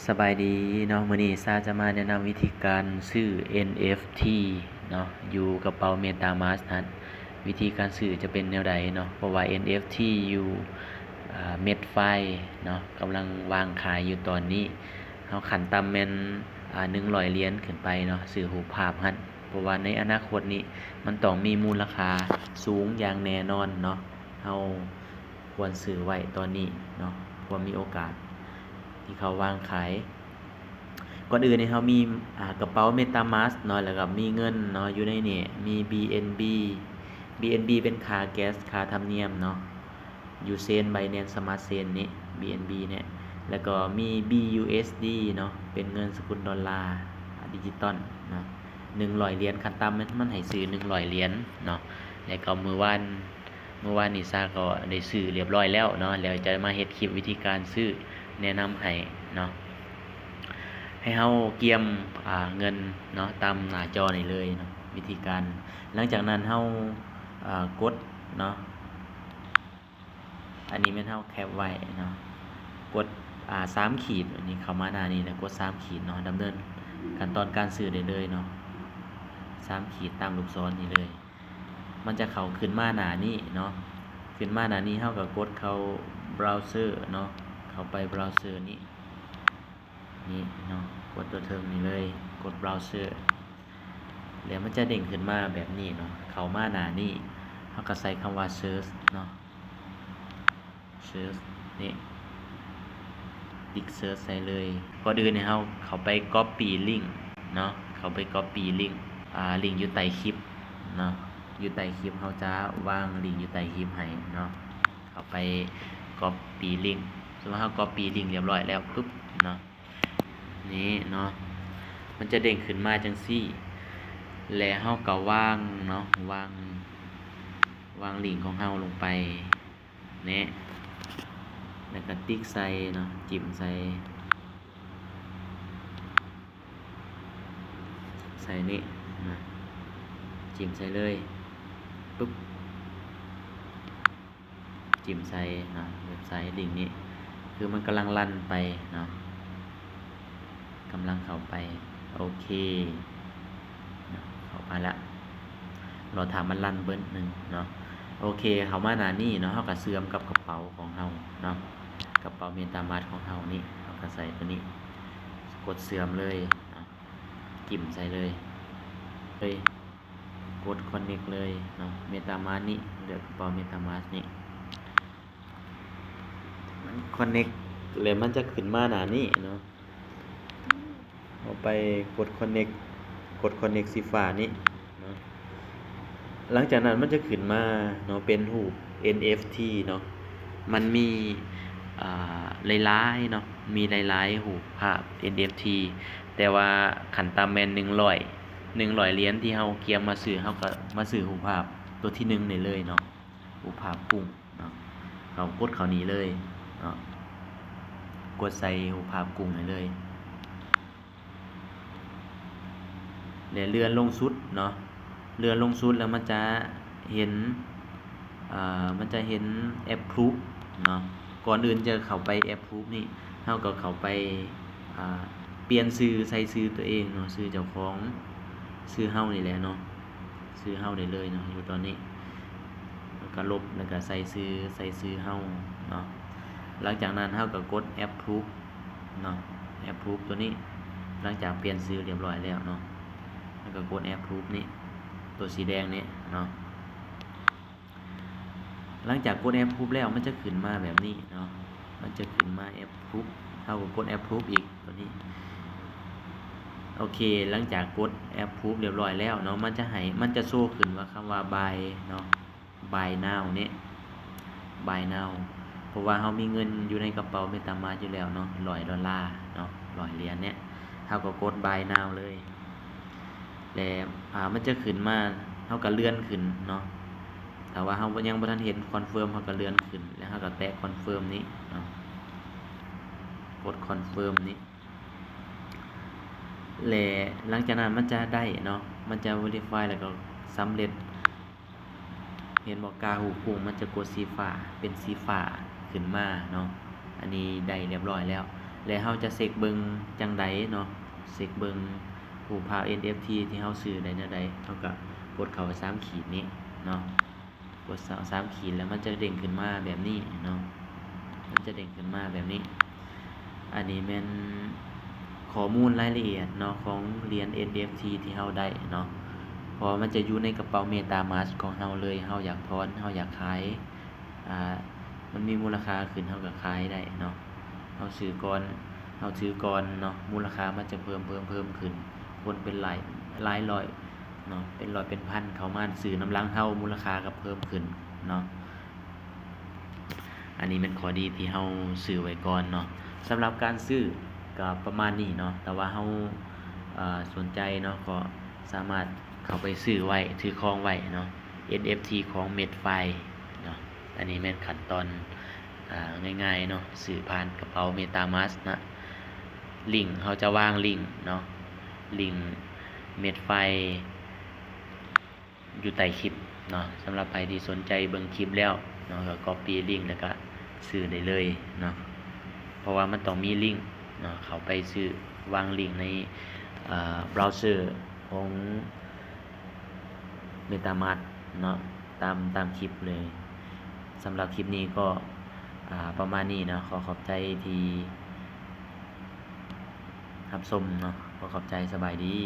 ສະບາຍດີເນາະ, ມື້ນີ້ຊາຈະມາແນະນຳວິທີການຊື້ ເອັນເອັຟທີ ເນາະ ຢູ່ກະເປົາ MetaMask ຫັ້ນ. ວິທີການຊື້ຈະເປັນແນວໃດເນາະ? ເພາະວ່າ ເອັນເອັຟທີ ຢູ່ ອາ MaidFi ເນາະ ກຳລັງວາງຂາຍຢູ່ຕອນນີ້. ເຮົາຂັ້ນຕ່ຳແມ່ນ ອາ ໜຶ່ງຮ້ອຍຫຼຽນຂຶ້ນໄປເນາະ, ຊື້ຮູບພາບຫັ້ນ. ເພາະວ່າໃນອະນາຄົດນີ້ມັນຕ້ອງມີມູນລະຄ່າສູງຢ່າງແນ່ນອນເນາະ, ເຮົາຄວນຊື້ໄວ້ຕອນນີ້ເນາະ ເພື່ອມີໂອກາດທີ່ເຂົາວາງຂາຍ. ກ່ອນອື່ນນີ້ເຮົາມີ ອາ ກະເປົາ MetaMask ເນາະ ແລ້ວກໍມີເງິນເນາະ ຢູ່ໃນນີ້ ມີ BNB BNB ເປັນຄ່າ gas ຄ່າທຳນຽມເນາະ ຢູ່ Chain Binance Smart Chain ນີ້ BNB ນີ້ ແລ້ວກໍມີ BUSD ເນາະ ເປັນເງິນສະກຸນດອນລາດິຈິຕອນເນາະ ໜຶ່ງຮ້ອຍຫຼຽນ. ຂັ້ນຕ່ຳມັນ ມັນໃຫ້ຊື້ໜຶ່ງຮ້ອຍຫຼຽນເນາະ. ແລ້ວກໍມື້ວານ ມື້ວານນີ້ຊາກໍໄດ້ຊື້ລຽບລ້ອຍແລ້ວເນາະ, ແລ້ວຈະມາເຮັດຄລິບວິທີການຊື້ແນະນຳໃຫ້ເນາະ. ໃຫ້ເຮົາກຽມ ອາ ເງິນເນາະ ຕາມໜ້າຈໍນີ້ເລີຍເນາະ ວິທີການ. ຫຼັງຈາກນັ້ນເຮົາ ອາ ກົດເນາະ ອັນນີ້ແມ່ນເຮົາແຄບໄວ້ເນາະ, ກົດ ອາ ສາມຂີດ ອັນນີ້ເຂົ້າມາໜ້ານີ້ແລ້ວ ກົດສາມຂີດເນາະ, ດຳເນີນຂັ້ນຕອນການຊື້ໄດ້ເລີຍເນາະ. ສາມຂີດຕາມລູກສອນນີ້ເລີຍ ມັນຈະເຂົ້າຂຶ້ນມາໜ້ານີ້ເນາະ. ຂຶ້ນມາໜ້ານີ້ເຮົາກໍກົດເຂົ້າ browser ເນາະ, ເຂົ້າໄປ browser ນີ້ ນີ້ເນາະ, ກົດຕົວເທິງນີ້ເລີຍ ກົດ browser ແລ້ວມັນຈະເດ້ງຂຶ້ນມາແບບນີ້ເນາະ. ເຂົ້າມາໜ້ານີ້ເຮົາກໍໃສ່ຄຳວ່າ search ເນາະ search ນີ້ ຕິກ search ໃສ່ເລີຍ. ກ່ອນອື່ນໃຫ້ເຮົາເຂົ້າໄປ copy link ເນາະ, ເຂົ້າໄປ copy link ອາ link ຢູ່ໃຕ້ຄລິບເນາະ, ຢູ່ໃຕ້ຄລິບເຮົາຈະວາງ link ຢູ່ໃຕ້ຄລິບໃຫ້ເນາະ. ເຂົ້າໄປ copy link ສົມມຸດວ່າເຮົາ copy link ລຽບຮ້ອຍແລ້ວປຶບເນາະ ນີ້ເນາະ ມັນຈະເດ້ງຂຶ້ນມາຈັ່ງຊີ້ ແລະເຮົາກໍວາງເນາະ ວາງ ວາງ link ຂອງເຮົາລົງໄປແນະ ແລ້ວກໍຕິກໃສ່ເນາະ ຈິ້ມໃສ່ ໃສ່ນີ້ນະ ຈິ້ມໃສ່ເລີຍ ປຶບ ຈິ້ມໃສ່ເນາະ ເວັບໄຊ link ນີ້ ຄືມັນກຳລັງຣັນໄປເນາະ ກຳລັງເຂົ້າໄປ ໂອເຄເນາະ ເຂົ້າມາລະ ລໍຖ້າມັນຣັນເບີດໜຶ່ງເນາະ. ໂອເຄ ເຂົ້າມາໜ້ານີ້ເນາະ ເຮົາກໍເຊື່ອມກັບກະເປົາຂອງເຮົາເນາະ ກະເປົາ MetaMask ຂອງເຮົານີ້ ເຮົາກໍໃສ່ຕົວນີ້ ກົດເຊື່ອມເລີຍເນາະ ຈິ້ມໃສ່ເລີຍ ເລີຍ ກົດ connect ເລີຍເນາະ MetaMask ນີ້ ເລືອກກະເປົາ MetaMask ນີ້ connect ແລ້ວມັນຈະຂຶ້ນມາໜ້ານີ້ເນາະ ເຮົາໄປກົດ connect ກົດ connect ສີຟ້ານີ້ເນາະ. ຫຼັງຈາກນັ້ນມັນຈະຂຶ້ນມາເນາະ ເປັນຮູບ NFT ເນາະ ມັນມີ ອ່າ ຫຼາຍໆເນາະ ມີຫຼາຍໆຮູບພາບ NFT ແຕ່ວ່າຂັ້ນຕ່ຳແມ່ນໜຶ່ງຮ້ອຍ ໜຶ່ງຮ້ອຍຫຼຽນທີ່ເຮົາກຽມມາຊື້ ເຮົາກໍມາຊື້ຮູບພາບຕົວທີໜຶ່ງໄດ້ເລີຍເນາະ ຮູບພາບກຸ້ງເນາະ ເຮົາກົດເຂົ້ານີ້ເລີຍເນາະ ກົດໃສ່ຮູບພາບກຸ້ງໃຫ້ເລີຍ ແລະເລື່ອນລົງສຸດເນາະ ເລື່ອນລົງສຸດແລ້ວມັນຈະເຫັນ ເອີ ມັນຈະເຫັນ approve ເນາະ. ກ່ອນອື່ນຈະເຂົ້າໄປ approve ນີ້ ເຮົາກໍເຂົ້າໄປ ອ່າ ປ່ຽນຊື່ ໃສ່ຊື່ຕົວເອງເນາະ ຊື່ເຈົ້າຂອງ ຊື່ເຮົານີ້ແຫຼະເນາະ ຊື່ເຮົາໄດ້ເລີຍເນາະ ຢູ່ຕອນນີ້ ແລ້ວກໍລົບ ແລ້ວກໍໃສ່ຊື່ ໃສ່ຊື່ເຮົາເນາະ. ຫຼັງຈາກນັ້ນເຮົາກໍກົດ approve ເນາະ approve ຕົວນີ້ ຫຼັງຈາກປ່ຽນຊື່ລຽບຮ້ອຍແລ້ວເນາະ ເຮົາກໍກົດ approve ນີ້ ຕົວສີແດງນີ້ເນາະ. ຫຼັງຈາກກົດ approve ແລ້ວ ມັນຈະຂຶ້ນມາແບບນີ້ເນາະ ມັນຈະຂຶ້ນມາ approve ເຮົາກໍກົດ approve ອີກຕົວນີ້ ໂອເຄ. ຫຼັງຈາກກົດ approve ລຽບຮ້ອຍແລ້ວເນາະ ມັນຈະໃຫ້ ມັນຈະໂຊຂຶ້ນວ່າຄຳວ່າ buy ເນາະ buy now ນີ້ buy now ເພາະວ່າເຮົາມີເງິນຢູ່ໃນກະເປົາ MetaMask ຢູ່ແລ້ວເນາະ ຮ້ອຍດອນລາເນາະ ຮ້ອຍຫຼຽນນີ້ ເຮົາກໍກົດ buy now ເລີຍ ແລະ ອາ ມັນຈະຂຶ້ນມາ ເຮົາກໍເລື່ອນຂຶ້ນເນາະ ຖ້າວ່າເຮົາຍັງບໍ່ທັນເຫັນ confirm ເຮົາກໍເລື່ອນຂຶ້ນ ແລ້ວເຮົາກໍແຕະ confirm ນີ້ເນາະ ກົດ confirm ນີ້ ແລະ ຫຼັງຈາກນັ້ນມັນຈະໄດ້ເນາະ ມັນຈະ verify ແລ້ວກໍສຳເລັດ ເຫັນບໍ່ ກາຫູກຸ້ງມັນຈະກົດສີຟ້າ ເປັນສີຟ້າຂຶ້ນມາເນາະ ອັນນີ້ໄດ້ລຽບຮ້ອຍແລ້ວ. ແລະເຮົາຈະເຊັກເບິ່ງຈັ່ງໃດເນາະ ເຊັກເບິ່ງຮູບພາບ ເອັນເອັຟທີ ທີ່ເຮົາຊື້ໄດ້ແນວໃດ ເຮົາກະກົດເຂົ້າສາມຂີດນີ້ເນາະ ກົດສາມຂີດ ແລ້ວມັນຈະເດັ້ງຂຶ້ນມາແບບນີ້ເນາະ ມັນຈະເດັ້ງຂຶ້ນມາແບບນີ້. ອັນນີ້ແມ່ນຂໍ້ມູນລາຍລະອຽດເນາະ ຂອງຫຼຽນ ເອັນເອັຟທີ ທີ່ເຮົາໄດ້ເນາະ ເພາະວ່າມັນຈະຢູ່ໃນກະເປົາ MetaMask ຂອງເຮົາເລີຍ ເຮົາຢາກຖອນ ເຮົາຢາກຂາຍ ອ່າ ມັນມີມູນລະຄ່າຂຶ້ນ ເຮົາກະຂາຍໄດ້ເນາະ ເຮົາຊື້ກ່ອນ ເຮົາຖືກ່ອນເນາະ ມູນລະຄ່າມັນຈະເພີ່ມ ເພີ່ມ ເພີ່ມຂຶ້ນ ຄົນເປັນຫຼາຍ ຫຼາຍຮ້ອຍເນາະ ເປັນຮ້ອຍເປັນພັນເຂົ້າມາຊື້ນຳຫຼັງເຮົາ ມູນລະຄ່າກະເພີ່ມຂຶ້ນເນາະ. ອັນນີ້ແມ່ນຂໍ້ດີທີ່ເຮົາຊື້ໄວ້ກ່ອນເນາະ. ສຳລັບການຊື້ກະປະມານນີ້ເນາະ ຖ້າວ່າເຮົາ ເອີ ສົນໃຈເນາະ ກໍສາມາດເຂົ້າໄປຊື້ໄວ້ ຖືຄອງໄວ້ເນາະ ເອັນເອັຟທີ ຂອງ MadeFi ເນາະ. ອັນນີ້ແມ່ນຂັ້ນຕອນ ອ່າ ງ່າຍໆເນາະ ຊື້ຜ່ານກະເປົາ MetaMask ນະ. ລິ້ງ ເຮົາຈະວາງລິ້ງເນາະ ລິ້ງ MadeFi ຢູ່ໃຕ້ຄລິບເນາະ. ສຳລັບໃຜທີ່ສົນໃຈເບິ່ງຄລິບແລ້ວເນາະ ກະ copy ລິ້ງ ແລ້ວກະຊື້ໄດ້ເລີຍເນາະ ເພາະວ່າມັນຕ້ອງມີລິ້ງເນາະ ເຂົ້າໄປຊື້ ວາງລິ້ງໃນ ເອີ browser ຂອງ MetaMask ເນາະ ຕາມ ຕາມຄລິບເລີຍ. ສຳລັບຄລິບນີ້ກໍ ອ່າ ປະມານນີ້ເນາະ ຂໍຂອບໃຈທີ່ຮັບຊົມເນາະ ຂໍຂອບໃຈ ສະບາຍດີ.